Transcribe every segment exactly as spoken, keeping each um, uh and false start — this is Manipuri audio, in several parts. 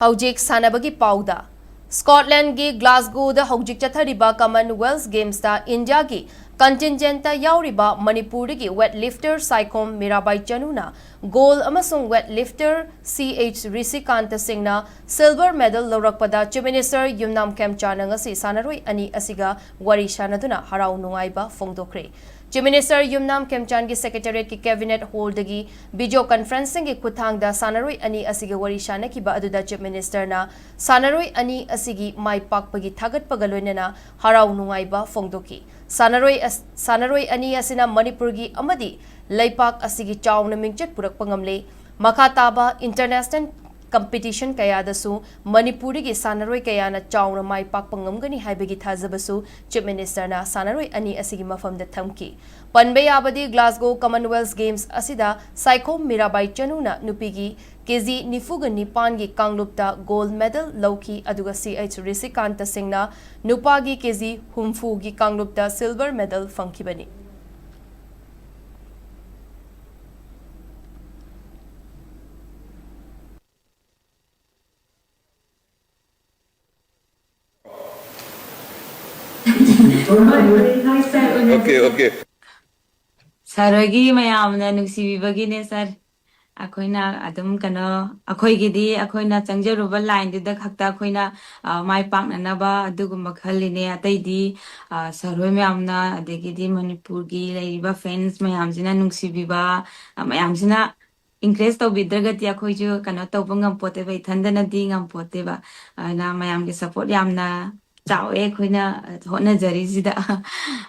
ꯍꯧꯖꯤꯛ ꯁꯥꯟꯅꯕꯒꯤ ꯄꯥꯎꯗ꯫ ꯁ꯭ꯀꯣꯠꯂꯦꯟꯒꯤ ꯒ꯭ꯂꯥꯁꯒꯣꯗ ꯍꯧꯖꯤꯛ ꯆꯠꯊꯔꯤꯕ ꯀꯃꯟꯋꯦꯜꯊ ꯒꯦꯝꯁꯇ ꯏꯟꯗꯤꯌꯥꯒꯤ ꯀꯟꯇꯤꯟꯖꯦꯟꯇ ꯌꯥꯎꯔꯤꯕ ꯃꯅꯤꯄꯨꯔꯗꯒꯤ weight lifter Saikhom Mirabai ꯆꯅꯨꯅ goal ꯑꯃꯁꯨꯡ ꯋꯦꯠ ꯂꯤꯐꯇꯔ ꯁꯤ ꯑꯩꯆ ꯔꯤꯁꯤꯀꯥꯟꯇ ꯁꯤꯡꯅ ꯁꯤꯜꯚꯔ ꯃꯦꯗꯜ ꯂꯧꯔꯛꯄꯗ ꯆꯤꯐ ꯃꯤꯅꯤꯁꯇꯔ ꯌꯨꯝꯅꯥꯝ ꯈꯦꯝꯆꯥꯟꯅ ꯉꯁꯤ ꯁꯥꯟꯅꯔꯣꯏ ꯑꯅꯤ ꯑꯁꯤꯒ ꯋꯥꯔꯤ ꯁꯥꯟꯅꯗꯨꯅ ꯍꯔꯥꯎ ꯅꯨꯡꯉꯥꯏꯕ ꯐꯣꯡꯗꯣꯛꯈ꯭ꯔꯦ꯫ ꯆꯤꯐ ꯃꯤꯅꯤꯁꯇꯔ ꯌꯨꯝꯅꯥꯝ ꯈꯦꯝꯆꯥꯟꯒꯤ ꯁꯦꯀ꯭ꯔꯦꯇꯦꯔꯤꯌꯦꯠꯀꯤ ꯀꯦꯕꯤꯅꯦꯠ ꯍꯣꯜꯗꯒꯤ ꯚꯤꯗꯤꯑꯣ ꯀꯟꯐꯔꯦꯟꯁꯤꯡꯒꯤ ꯈꯨꯠꯊꯥꯡꯗ ꯁꯥꯟꯅꯔꯣꯏ ꯑꯅꯤ ꯑꯁꯤꯒ ꯋꯥꯔꯤ ꯁꯥꯟꯅꯈꯤꯕ ꯑꯗꯨꯗ ꯆꯤꯐ ꯃꯤꯅꯤꯁꯇꯔꯅ ꯁꯥꯟꯅꯔꯣꯏ ꯑꯅꯤ ꯑꯁꯤꯒꯤ ꯃꯥꯏ ꯄꯥꯛꯄꯒꯤ ꯊꯥꯒꯠꯄꯒ ꯂꯣꯏꯅꯅ ꯍꯔꯥꯎ ꯅꯨꯡꯉꯥꯏꯕ ꯐꯣꯡꯗꯣꯛꯈꯤ꯫ ꯁꯥꯟꯅꯔꯣꯏ ꯑꯁ-, ꯁꯥꯟꯅꯔꯣꯏ ꯑꯅꯤ ꯑꯁꯤꯅ ꯃꯅꯤꯄꯨꯔꯒꯤ ꯑꯃꯗꯤ ꯂꯩꯄꯥꯛ ꯑꯁꯤꯒꯤ ꯆꯥꯎꯅ ꯃꯤꯡꯆꯠ ꯄꯨꯔꯛꯄ ꯉꯝꯂꯦ꯫ ꯃꯈꯥ ꯇꯥꯕ ꯏꯟꯇꯔꯅꯦꯁꯅꯦꯜ ꯀꯝꯄꯤꯇꯤꯁꯟ ꯀꯌꯥꯗꯁꯨ ꯃꯅꯤꯄꯨꯔꯗꯒꯤ ꯁꯥꯟꯅꯔꯣꯏ ꯀꯌꯥꯅ ꯆꯥꯎꯅ ꯃꯥꯏ ꯄꯥꯛꯄ ꯉꯝꯒꯅꯤ ꯍꯥꯏꯕꯒꯤ ꯊꯥꯖꯕꯁꯨ ꯆꯤꯐ ꯃꯤꯅꯤꯁꯇꯔꯅ ꯁꯥꯟꯅꯔꯣꯏ ꯑꯅꯤ ꯑꯁꯤꯒꯤ ꯃꯐꯝꯗ ꯊꯝꯈꯤ꯫ ꯄꯟꯕ ꯌꯥꯕꯗꯤ, ꯒ꯭ꯂꯥꯁꯒꯣ ꯀꯃꯟꯋꯦꯜꯊ ꯒꯦꯝꯁ ꯑꯁꯤꯗ ꯁꯥꯏꯈꯣꯝ ꯃꯤꯔꯥꯕꯥꯏ ꯆꯅꯨꯅ ꯅꯨꯄꯤꯒꯤ ꯀꯦꯖꯤ ꯅꯤꯐꯨꯒ ꯅꯤꯄꯥꯟꯒꯤ ꯀꯥꯡꯂꯨꯞꯇ ꯒꯣꯜꯗ ꯃꯦꯗꯜ ꯂꯧꯈꯤ, ꯑꯗꯨꯒ ꯁꯤ ꯑꯩꯆ ꯔꯤꯁꯤꯀꯥꯟꯇ ꯁꯤꯡꯅ ꯅꯨꯄꯥꯒꯤ ꯀꯦꯖꯤ ꯍꯨꯝꯐꯨꯒꯤ ꯀꯥꯡꯂꯨꯞꯇ ꯁꯤꯜꯚꯔ ꯃꯦꯗꯜ ꯐꯪꯈꯤꯕꯅꯤ꯫ Okay, okay. ꯁꯥꯔ ꯍꯣꯏꯒꯤ ꯃꯌꯥꯝꯅ ꯅꯨꯡꯁꯤꯕꯤꯕꯒꯤꯅꯦ ꯁꯥꯔ꯫ ꯑꯩꯈꯣꯏꯅ ꯑꯗꯨꯝ ꯀꯩꯅꯣ, ꯑꯩꯈꯣꯏꯒꯤꯗꯤ ꯑꯩꯈꯣꯏꯅ ꯆꯪꯖꯔꯨꯕ ꯂꯥꯏꯟꯗꯨꯗ ꯈꯛꯇ ꯑꯩꯈꯣꯏꯅ, ꯑ, ꯃꯥꯏ ꯄꯥꯛꯅꯅꯕ ꯑꯗꯨꯒꯨꯝꯕ ꯈꯜꯂꯤꯅꯦ꯫ ꯑꯇꯩꯗꯤ, ꯑ, ꯁꯥꯔ ꯍꯣꯏ ꯃꯌꯥꯝꯅ, ꯑꯗꯒꯤꯗꯤ ꯃꯅꯤꯄꯨꯔꯒꯤ ꯂꯩꯔꯤꯕ ꯐꯦꯟꯁ ꯃꯌꯥꯝꯁꯤꯅ ꯅꯨꯡꯁꯤꯕꯤꯕ, ꯑ, ꯃꯌꯥꯝꯁꯤꯅ encourage ꯇꯧꯕꯤꯗ꯭ꯔꯒꯗꯤ ꯑꯩꯈꯣꯏꯁꯨ ꯀꯩꯅꯣ ꯇꯧꯕ ꯉꯝꯄꯣꯠꯇꯦꯕ, ꯏꯊꯟꯗꯅꯗꯤ ꯉꯝꯄꯣꯠꯇꯦꯕ꯫ ꯑꯗꯨꯅ ꯃꯌꯥꯝꯒꯤ support ꯌꯥꯝꯅ ꯆꯥꯎꯋꯦ ꯑꯩꯈꯣꯏꯅ ꯍꯣꯠꯅꯖꯔꯤꯁꯤꯗ꯫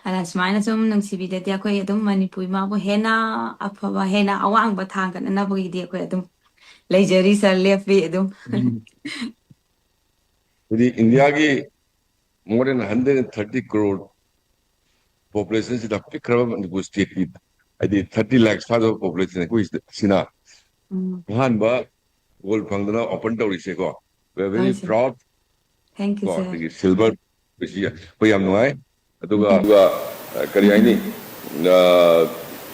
ꯑꯗ ꯁꯨꯃꯥꯏꯅ ꯁꯨꯝ ꯅꯨꯡꯁꯤꯕꯤꯗꯗꯤ ꯑꯩꯈꯣꯏ ꯑꯗꯨꯝ ꯃꯅꯤꯄꯨꯔ ꯏꯃꯥꯕꯨ ꯍꯦꯟꯅ ꯑꯐꯕ, ꯍꯦꯟꯅ ꯑꯋꯥꯡꯕ ꯊꯥꯡꯒꯠꯅꯅꯕꯒꯤꯗꯤ ꯑꯩꯈꯣꯏ ꯑꯗꯨꯝ ꯂꯩꯖꯔꯤ ꯁꯥꯔ, ꯂꯦꯞꯄꯤ ꯑꯗꯨꯝ꯫ ꯎꯝ꯫ ꯍꯥꯏꯗꯤ ꯏꯟꯗꯤꯌꯥꯒꯤ more than hundred and thirty crore population ꯁꯤꯗ ꯄꯤꯛꯈ꯭ꯔꯕ ꯃꯅꯤꯄꯨꯔ state ꯀꯤ, ꯍꯥꯏꯗꯤ thirty lakhs ꯐꯥꯗꯕ population ꯑꯩꯈꯣꯏ ꯁꯤꯗ, ꯁꯤꯅ ꯎꯝ꯫ ꯑꯍꯥꯟꯕ gold ꯐꯪꯗꯅ open ꯇꯧꯔꯤꯁꯦꯀꯣ꯫ We are very ꯍꯣꯏ ꯁꯥꯔ꯫ proud Thank you ꯀꯣ꯫ ꯁꯥꯔ꯫ ꯑꯗꯒꯤ silver ꯁꯤ ꯑꯩꯈꯣꯏ ꯌꯥꯝ ꯅꯨꯡꯉꯥꯏ꯫ ꯑꯗꯨꯒ, ꯑꯗꯨꯒ, ꯑ, ꯀꯔꯤ ꯍꯥꯏꯅꯤ? ꯑ,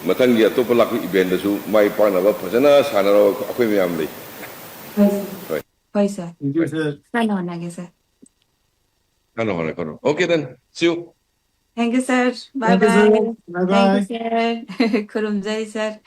ꯃꯊꯪꯒꯤ ꯑꯇꯣꯞꯄ ꯂꯥꯛꯄ event ꯗꯁꯨ ꯃꯥꯏ ꯄꯥꯛꯅꯕ ꯐꯖꯅ ꯁꯥꯟꯅꯅꯕ ꯑꯩꯈꯣꯏ ꯃꯌꯥꯝ ꯂꯩ꯫ ꯍꯣꯏ ꯁꯥꯔ꯫ ꯍꯣꯏ꯫ ꯍꯣꯏ ꯁꯥꯔ꯫ Thank you, sir. ꯀꯟꯅ ꯍꯣꯠꯅꯒꯦ ꯁꯥꯔ꯫ ꯀꯟꯅ ꯍꯣꯠꯅ ꯀꯟꯅ Okay then, see you. Thank you, sir. Bye Thank you, sir. bye. Bye Thank you, bye. sir. ꯈꯨꯔꯨꯝꯖꯔꯤ sir.